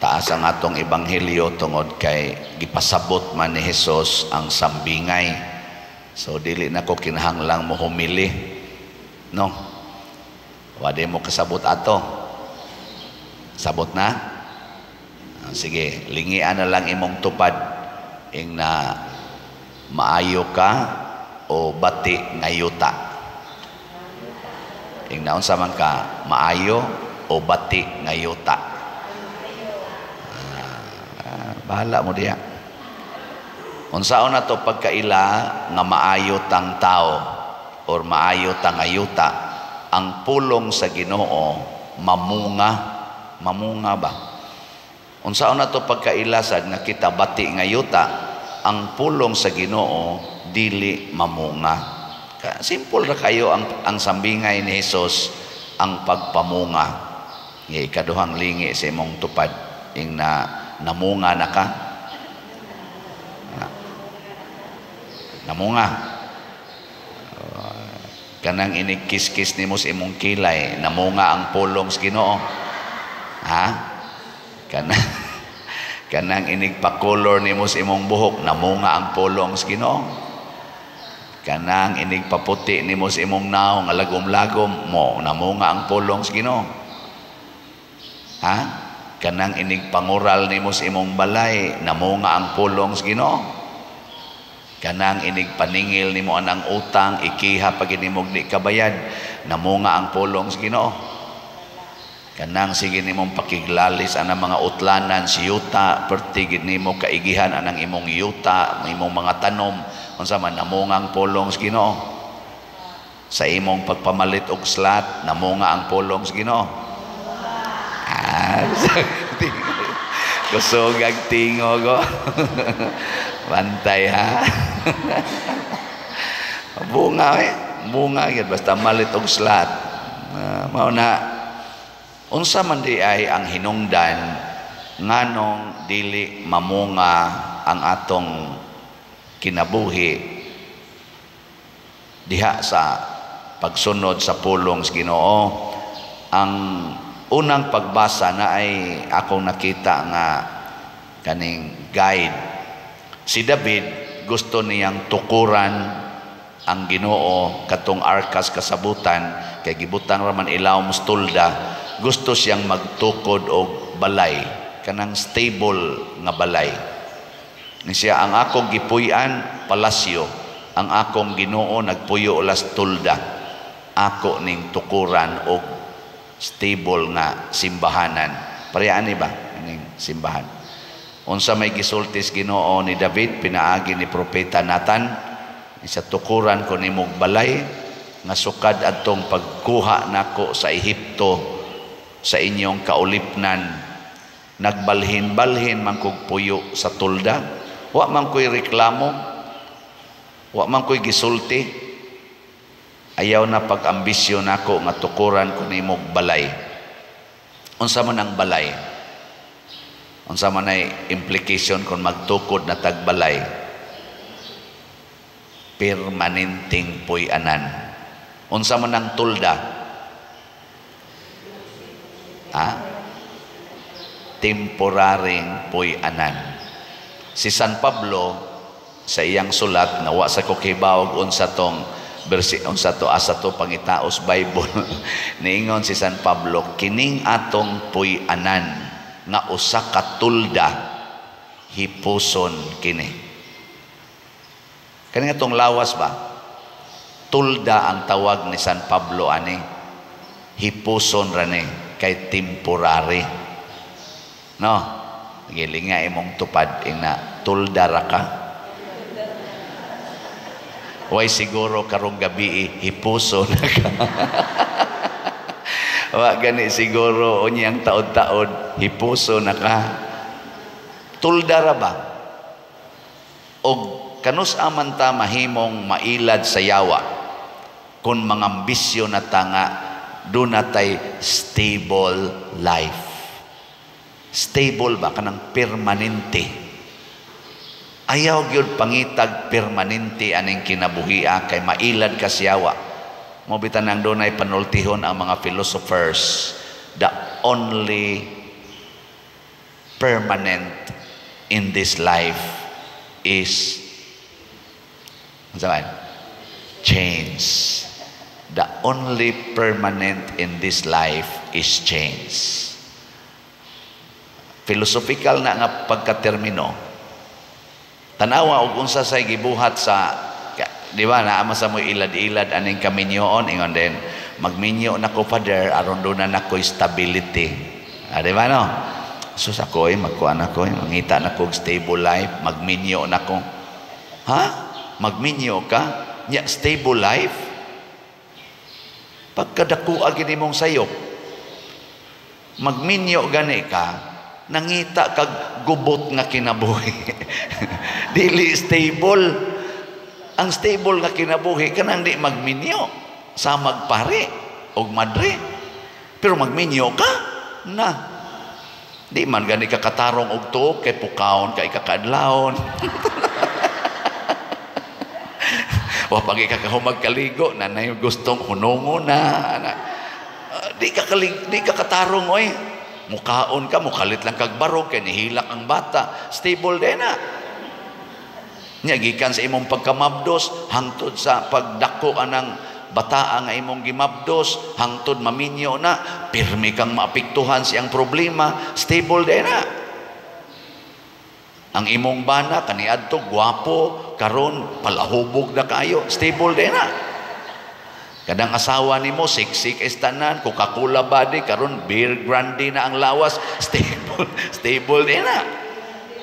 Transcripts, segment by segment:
Taas ang atong ebanghelyo tungod kay gipasabot man ni Hesus ang sambingay. So dili na ko kinahanglang mo humili. No? Wade mo kasabot ato. Sabot na? Sige, lingian na lang imong tupad ing na maayo ka o bati nga yuta. Ing naunsa man ka, maayo o bati nga yuta. Bahala mo diya. Unsaon na to pagkaila nga maayo tang tao or maayo tang ayuta, ang pulong sa Ginoo mamunga, mamunga ba? Unsaon na to pagkaila sad nga kita bati nga yuta, ang pulong sa Ginoo dili mamunga. Simple ra kayo ang sambingay ni Hesus, ang pagpamunga. Nga ikaduhang lingi sa imong tupad ing na namunga na ka. Namunga. Kanang inikis-kis nimo sa imong kilay, namunga ang pulong sa Ginoo. Ha? Kanang inigpakolor nimo sa imong buhok, namunga ang pulong sa Ginoo. Kanang inigpaputi nimo sa imong naong nga lagom-lagom mo, namunga ang pulong sa Ginoo. Ha? Kanang inigpangural nimo sa imong balay, namunga ang pulong sa Ginoo. Kanang inigpaningil nimo anang utang, ikiha pag inimog di kabayad, namunga ang pulong sa Ginoo. Kanang sige nimong pakiglalis anang mga utlanan si yuta, perti gid nimo kaigihan anang imong yuta, imong mga tanom, unsa man namunga ang pulong sa Ginoo. Sa imong pagpamalit og slat, namunga ang pulong sa Ginoo. Kusog ang tingog ko. Bantay ha. Bunga eh. Bunga gyud basta malit og slat. Mao na unsa man di ay ang hinungdan nganong dili mamunga ang atong kinabuhi diha sa pagsunod sa pulong sa Ginoo. Ang unang pagbasa na ay akong nakita nga kaning guide. Si David gusto niyang tukuran ang Ginoo katong arkas kasabutan kay gibutang ra man ilawom sa tulda. Gusto siyang magtukod og balay, kanang stable nga balay. Ni siya, ang akong gipuy-an palasyo, ang akong Ginoo nagpuyo las tulda. Ako ning tukuran og stable nga simbahanan. Pareha ni ba ining simbahan? Unsa may gisultis Ginoo ni David pinaagi ni propeta Nathan, isa tukuran ko nimog balay nga sukad adtong pagkuha nako sa Ehipto sa inyong kaulipnan, nagbalhin-balhin man kog puyo sa tulda, wa man ko'y reklamo, wa man ko'y gisulti. Ayaw na pag-ambisyon nako nga tukuran ko nimog balay. Unsa man ang balay? Unsa man ay implication kung magtukod na tagbalay? Permanenteng puy-anan. Unsa man ang tulda? Ha? Temporaring puy-anan. Si San Pablo sa iyang sulat nga wa sa ko kibawog unsa tong versi, unsa to, asa to pangitaos Bible, niingon si San Pablo, kining atong puy-anan nga usa ka tulda hipuson kini. Kani atong lawas ba? Tulda ang tawag ni San Pablo ani. Hipuson ra ni kay temporary. No? Gilinga imong tupad ina tulda ra ka. Way siguro karong gabi hipuso na ka. Wa gani siguro unyang taod-taod hipuso na ka. Tulda ra ba? Og kanus aman ta mahimong mailad sa yawa kung mangambisyo na ta nga doon natay stable life. Stable ba? Kanang permanente. Ayaw gyud pangitag permanente aning kinabuhia kay mailad ka siyawa. Mo bitan ang dunay panultihon ang mga philosophers, the only Permanent in this life is, unsa man? Change. The only permanent in this life is change. Philosophical na nga pagkatermino. Tanawa og unsa say gibuhat sa, di ba, naa man sa mo ilad-ilad aning kaminyoon, ingon din, "Magminyo na ko, Father, aron duna na ko stability." Ah, di ba, no? "Sus, ako eh, magkuan ako eh, mangita na ko stable life, magminyo na ko." Ha? Magminyo ka? Nya stable life? Pagkadako gini mong sayop, magminyo gani ka, nangita kag gubot nga kinabuhi. Dili stable. Ang stable nga kinabuhi kanang di magminyo sa magpare og madre. Pero magminyo ka na di man gani ka katarong og tuok kay pukawon ka ikakaadlawon. Wa pa ka kahumag kaligo na nay gustong hunongo na, na. Di ka katarong oy. Mukaon ka, mukalit lang kag barog kay nihilak ang bata. Stable din na. Nya gikan sa imong pagkamabdos hangtod sa pagdako anang bataa nga imong gimabdos hangtod maminyo na, pirmi kang maapektuhan siyang problema. Stable din na. Ang imong bana kaniadto gwapo, karon palahubog na kayo. Stable din na. Kadang asawa nimo siksik istanan, Coca-Cola body, karon beer grande na ang lawas. Stable, stable din na.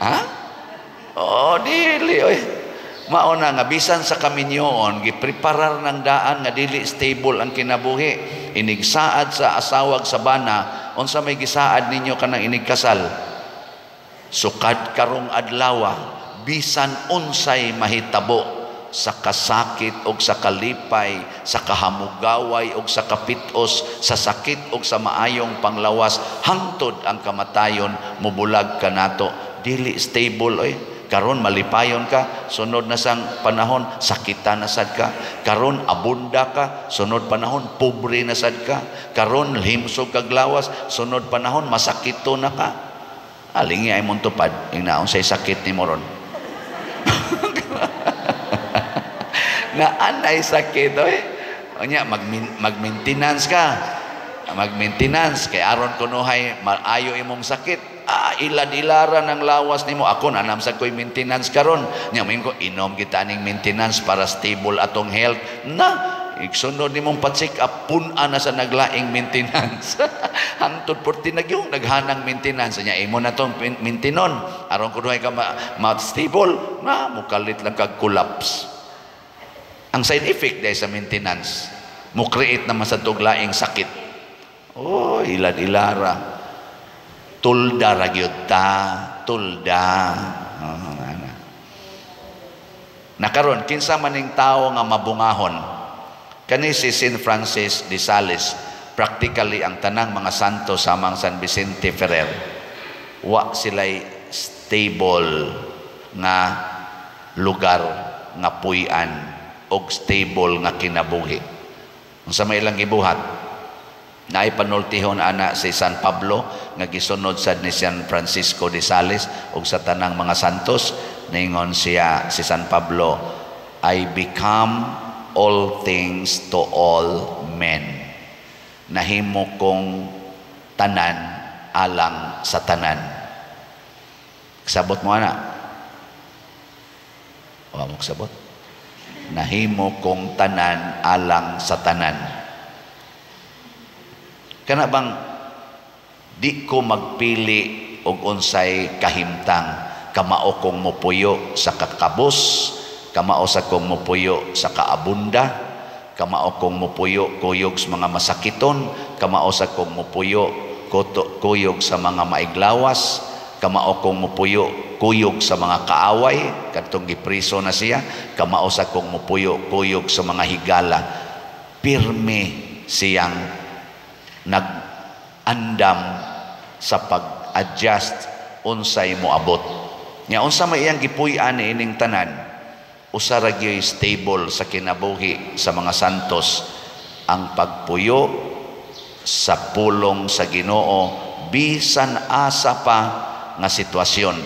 Ha? Oh, dili oy. Mao na nga bisan sa kaminyoon gipreparar ng daan nga dili stable ang kinabuhi. Inigsaad sa asawag sa bana, unsa may gisaad ninyo kanang inigkasal? Sukad karong adlawa, bisan unsay mahitabo sa kasakit og sa kalipay, sa kahamugaway og sa kapitos, sa sakit og sa maayong panglawas, hangtod ang kamatayon mubulag kanato. Dili stable oy. Karon malipayon ka, sunod na sang panahon sakitan na sad ka. Karon abunda ka, sunod panahon pobre na sad ka. Karon himsog kag lawas, sunod panahon masakito na ka. Alingi ay mong tupad, ingnaon say sakit ni moron. Na anay sakit oy. Unya mag-maintenance ka. Mag-maintenance kay aron kunuhay maayo imong sakit. Ah, ilad-ilaran ang lawas nimo. Ako nanam sa ko'y maintenance karon. Nya moingon ko, inom kita aning maintenance para stable atong health. Na igsunod nimong pa-check up, pun-a na sa naglaing maintenance. Hangtod porti nagyong naghanang maintenance nya, imo na tong maintenon aron kunuhay ka ma-stable na, mukalit lang kag collapse. Ang side effect dahil sa maintenance, mo create naman sa tuglaing sakit. Oh, ilad-ilara. Tulda ra gyud ta, tulda. Oh, ana. Nakaron kinsa maning tawo nga mabungahon? Kani si Saint Francis de Sales, practically ang tanang mga santo samang San Vicente Ferrer, wa sila'y stable nga lugar nga puy-an og stable nga kinabuhi. Unsa may ilang gibuhat? Naay panultihon ana si San Pablo nga gisunod sad ni San Francisco de Sales ug sa tanang mga santos. Ningon siya si San Pablo, "I become all things to all men." Nahimo kong tanan alang sa tanan. Sabot mo ana? Wa mo sabot. Nahimo kong tanan alang sa tanan. Kana bang di ko magpili og unsay kahimtang, kamao kong mopuyo sa kakabos, kamao sa kong mopuyo sa kaabunda, kamao kong mopuyo kuyog sa mga masakiton, kamao sa kong mopuyo kuyog sa mga maiglawas, kamao kong mopuyo kuyog sa mga kaaway kadtong gipriso na siya, kamao sa kong mopuyo kuyog sa mga higala. Pirmi siyang nag-andam sa pag-adjust unsay moabot. Nya unsa may iyang gipuy-an ining tanan, usa ra gyud stable sa kinabuhi sa mga santos, ang pagpuyo sa pulong sa Ginoo bisan asa pa nga sitwasyon.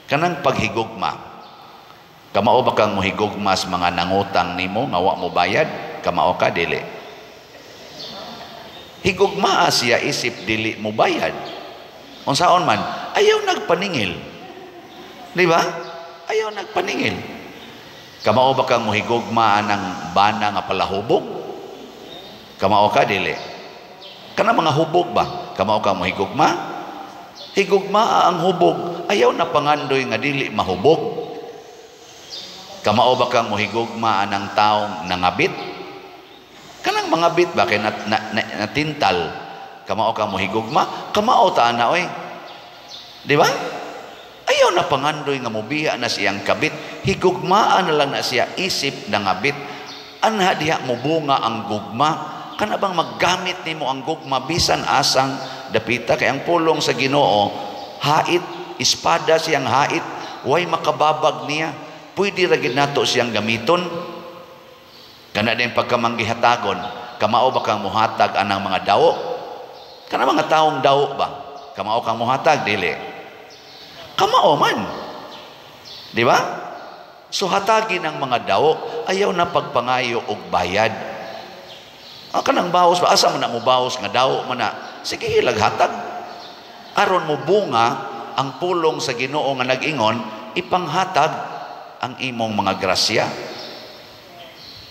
Kanang paghigugma, kamao ba kang mohigugma sa mga nangutang nimo nga wa mo bayad? Kamao ka dili? Higugmaa siya isip dili mo bayad. Unsaon man, ayaw nagpaningil. Di ba? Ayaw nagpaningil. Kamao ba kang mohigugma ng bana nga palahubog? Kamao ka dili? Kana mga hubog ba? Kamao ka mohigugma? Higugma ang hubog. Ayaw na pangandoy nga dili mahubog. Kamao ba kang mohigugma anang taong nangabit? Kanang mga bit ba kay natintal? Kamao kang mohigugma? Kamao ta ana oy. Di ba? Ayaw na pangandoy nga mobiya na siyang kabit. Higugmaan na lang na siya isip nangabit. Anha diha mobunga ang gugma. Kana bang maggamit nimo ang gugma bisan asang dapita, kay ang pulong sa Ginoo hait, espada siyang hait, way makababag niya. Pwede ra gid nato siyang gamiton. Kana din pagkamanggihatagon, kamao ba kang muhatag anang mga dawo? Kana mga taong dawo ba? Kamao kang muhatag dili? Kamao man. Di ba? So hatagi ng mga dawo, ayaw na pagpangayo og bayad. Ah, kanang bawas ba? Asa man na mo bawas nga dawo man na? Sige, hatag. Aron mo bunga ang pulong sa Ginoo nga nag-ingon, ipanghatag ang imong mga grasya.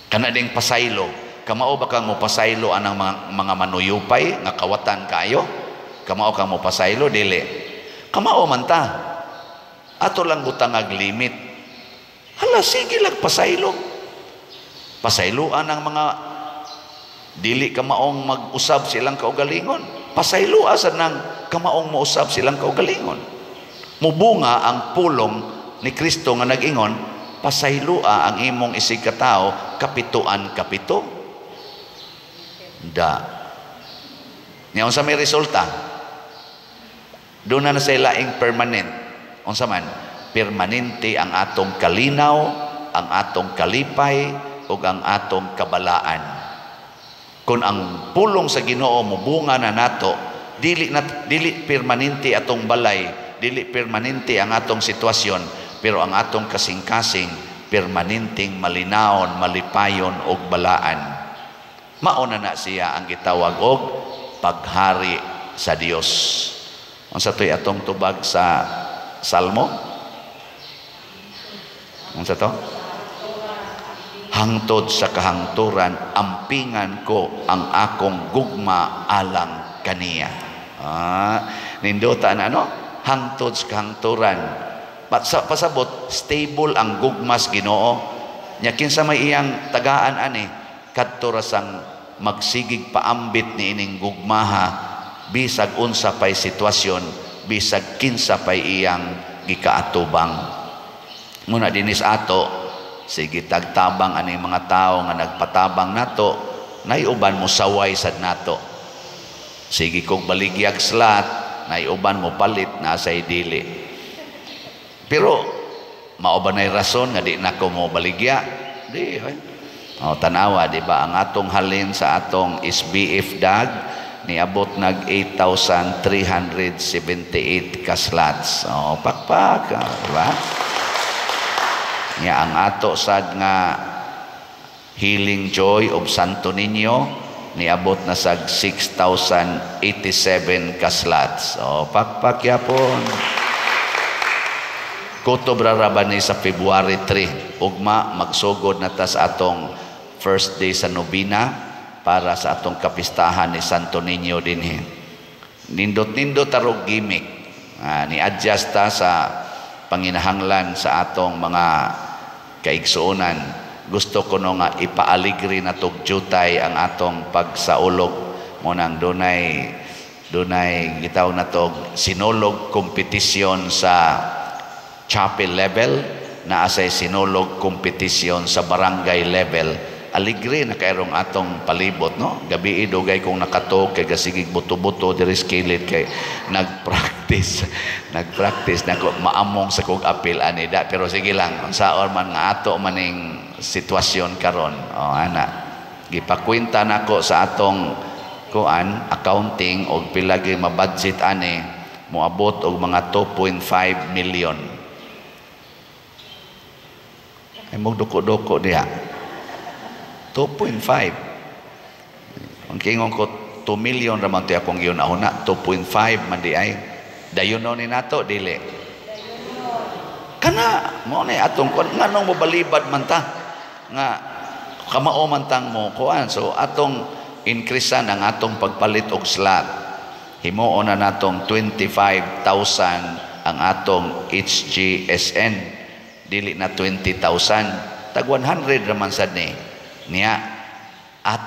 Kana ding pasaylo, kamao ba kang mopasaylo anang mga manuyupay nga kawatan kayo? Kamao kang mopasaylo dili? Kamao man ta. Ato lang butangag limit. Hala, sige lang pasaylo. Pasayloan ang mga dili kamaong mag-usab silang kaugalingon. Pasayloa sa nang kamaong mousab silang kaugalingon. Mubunga ang pulong ni Kristo nga nag-ingon, pasayloa ang imong isig katao kapituan kapito. Da. Nya unsa may resulta? Doon na sa laing permanent. Unsa man? Permanente ang atong kalinaw, ang atong kalipay, ug ang atong kabalaan. Kung ang pulong sa Ginoo mobunga na nato, dili permanente atong balay, dili permanente ang atong sitwasyon, pero ang atong kasing-kasing permanenteng malinawon, malipayon og balaan. Mauna na siya ang gitawag og paghari sa Dios. Unsa to'y atong tubag sa Salmo? Unsa to? Hangtod sa kahangturan, ampingan ko ang akong gugma alang kaniya. Ah, nindota na ano? Hangtod sa kahangturan. Pasabot, stable ang gugma sa Ginoo. Nya kinsa may iyang tagaan ani, kadto ra sang magsigig paambit ni ining gugmaha, bisag unsa pay sitwasyon, bisag kinsa pay iyang gikaatubang. Muna dinis ato, sige tagtabang ani mga tao nga nagpatabang nato, naiuban mo saway sad nato. Sige kog baligyag slat, naiuban mo palit na say dili. Pero mao ba nay rason nga di nako mo baligya? Di hoy. O tanawa, di ba ang atong halin sa atong SBF dag niabot nag 8,378 ka slots. O pakpak, di ba? Nya ang ato sad nga Healing Joy of Santo Niño niabot na sag 6,087 ka slots. O pakpak yapon. Kutob ra ba ni sa February 3. Ugma magsugod na ta sa atong first day sa nobena para sa atong kapistahan ni Santo Niño dinhi. Nindot-nindot tarog gimmick. Ni-adjust ta sa panginahanglan sa atong mga kaigsuonan. Gusto ko no nga ipaaligri na tog jutay ang atong pagsaulog. Munang dunay gitaw na tog sinulog competition sa chapel level, na asay sinulog competition sa barangay level. Aligre na kayrong atong palibot, no? Gabi dugay kong nakatog kay gasigig buto-buto diri sa kilid kay nagpractice. Nagpractice na ko maamong sa kog apil ani da, pero sige lang, unsaon man nga ato maning sitwasyon karon. O ana, gipakwenta nako sa atong kuan accounting og pila gyud mabudget ani, Moabot og mga 2.5 million. Ay magduko-duko diha. 2.5. Ang kingon ko, 2 million raman to akong gihuna-huna, 2.5 man di ay. Dayon ni nato dili. Kana mo ni atong kuan, nganong mobalibad man ta nga kamao man tang mo kuan. So atong increasean ang atong pagpalit og slot. Himuon na natong 25,000 ang atong HGSN, dili na 20,000. Tag 100 raman sad ni niya, at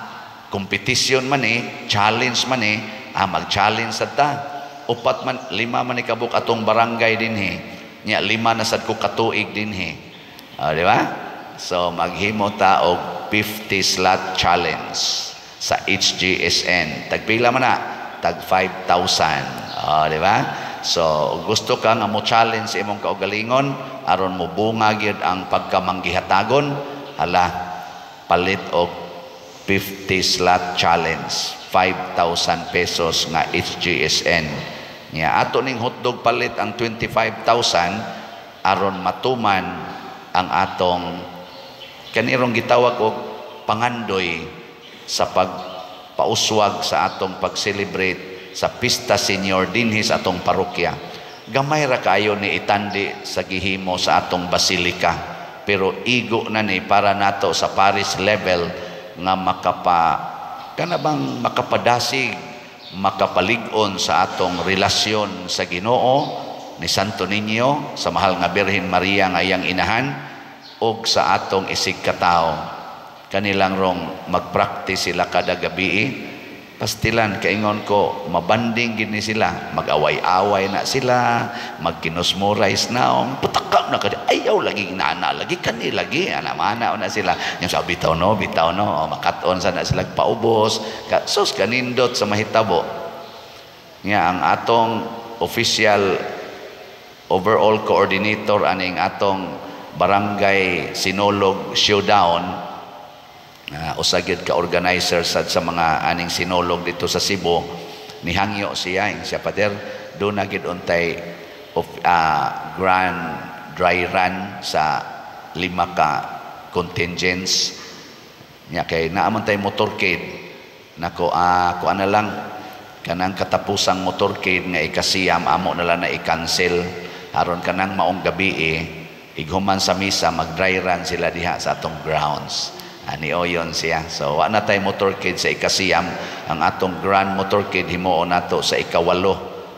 competition man eh, challenge man eh, mag-challenge sad ta. Upat man, lima man ni kabuk atong barangay dinhi nya, lima na sad ko katuig dinhi. Di ba? So maghimo ta og 50 slot challenge sa HGSN. Tagpila man na? Tag 5,000. Di ba? So gusto ka nga mo challenge imong kaugalingon aron mo bunga gyud ang pagkamanggihatagon, hala, palit og 50 slot challenge, 5,000 pesos nga HGSN. Nya ato ning hotdog palit ang 25,000 aron matuman ang atong kanirong gitawag og pangandoy sa pagpauswag sa atong pag-celebrate sa Pista Senior dinhi sa atong parokya. Gamay ra kayo ni itandi sa gihimo sa atong basilika, pero igo na ni para nato sa parish level nga makapa kana bang makapadasig, makapalig-on sa atong relasyon sa Ginoo ni Santo Niño, sa mahal nga Birhen Maria nga iyang inahan, ug sa atong isig katawo. Kanilang rong magpractice sila kada gabi. Pastilan, kaingon ko, mabanding gid ni sila, mag-away-away na sila, magkinusmurais na, putakap na kadi, ayaw lagi nana, lagi kani lagi, ana mana na sila. Yung sabi, bitaw no, bitaw no, makat-on sa na sila paubos, ka, sus kanindot sa mahitabo. Nga ang atong official overall coordinator aning atong barangay Sinulog Showdown, usa gyud ka organizer sad sa mga aning sinulog dito sa Cebu, nihangyo siya, ing siya, "Pader, do na gid untay of grand dry run sa lima ka contingents." Nya kay naa man tay motorcade nako, kuan na lang, kanang katapusang motorcade nga ikasiyam, amo na lang na i-cancel aron kanang maong gabi eh, ighuman sa misa, mag dry run sila diha sa atong grounds. Ani oyon siya. So wa na tay motorcade sa ikasiyam. Ang atong grand motorcade himuon nato sa 8,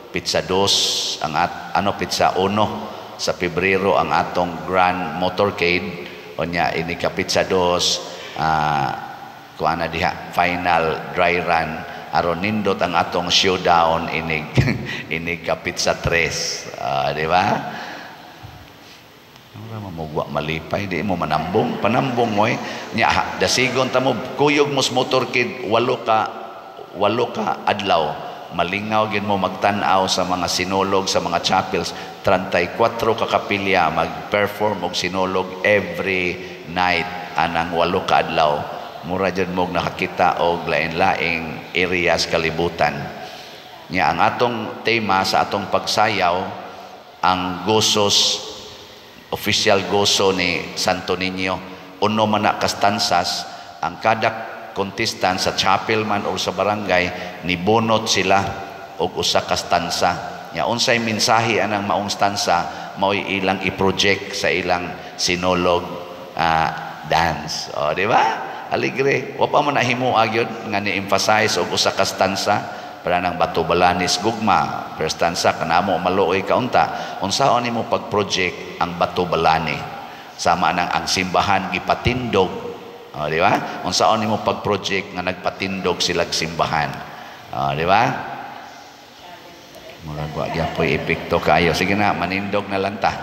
pitsa 2 ang at, ano, pitsa 1 sa Pebrero ang atong grand motorcade. Unya ini ka pitsa 2, kuan na diha, final dry run aron nindot ang atong showdown inig inig ka pitsa 3. Di ba? Ora mamugwa malipay, di mo manambong, panambong mo eh. Nya dasigon ta mo, kuyog mo sa motorcade 8 ka adlaw. Malingaw gid mo magtan-aw sa mga sinulog sa mga chapels. 34 ka kapilya mag-perform og sinulog every night anang 8 ka adlaw. Mura jud mo nakakita og lain-laing areas kalibutan. Nya ang atong tema sa atong pagsayaw, ang gosos, official goso ni Santo Niño. Uno man na ka stanzas ang kada contestant sa chapel man o sa barangay, nibunot sila og usa ka stanza. Nya unsay mensahe anang maong stanza, mao'y ilang i-project sa ilang sinulog dance. O, di ba? Aligre. Wa pa mo nahimoa gyud nga ni-emphasize og usa ka stanza para nang Bato Balanis gugma first stanza kanamo maluoy kaunta, unsaon nimo pag-project ang Bato Balani, sama nang ang simbahan gipatindog. O, di ba? Unsaon nimo pag-project nga nagpatindog silag simbahan? O, di ba? Murag wa gyapoy epekto kayo. Sige na, manindog na lang ta.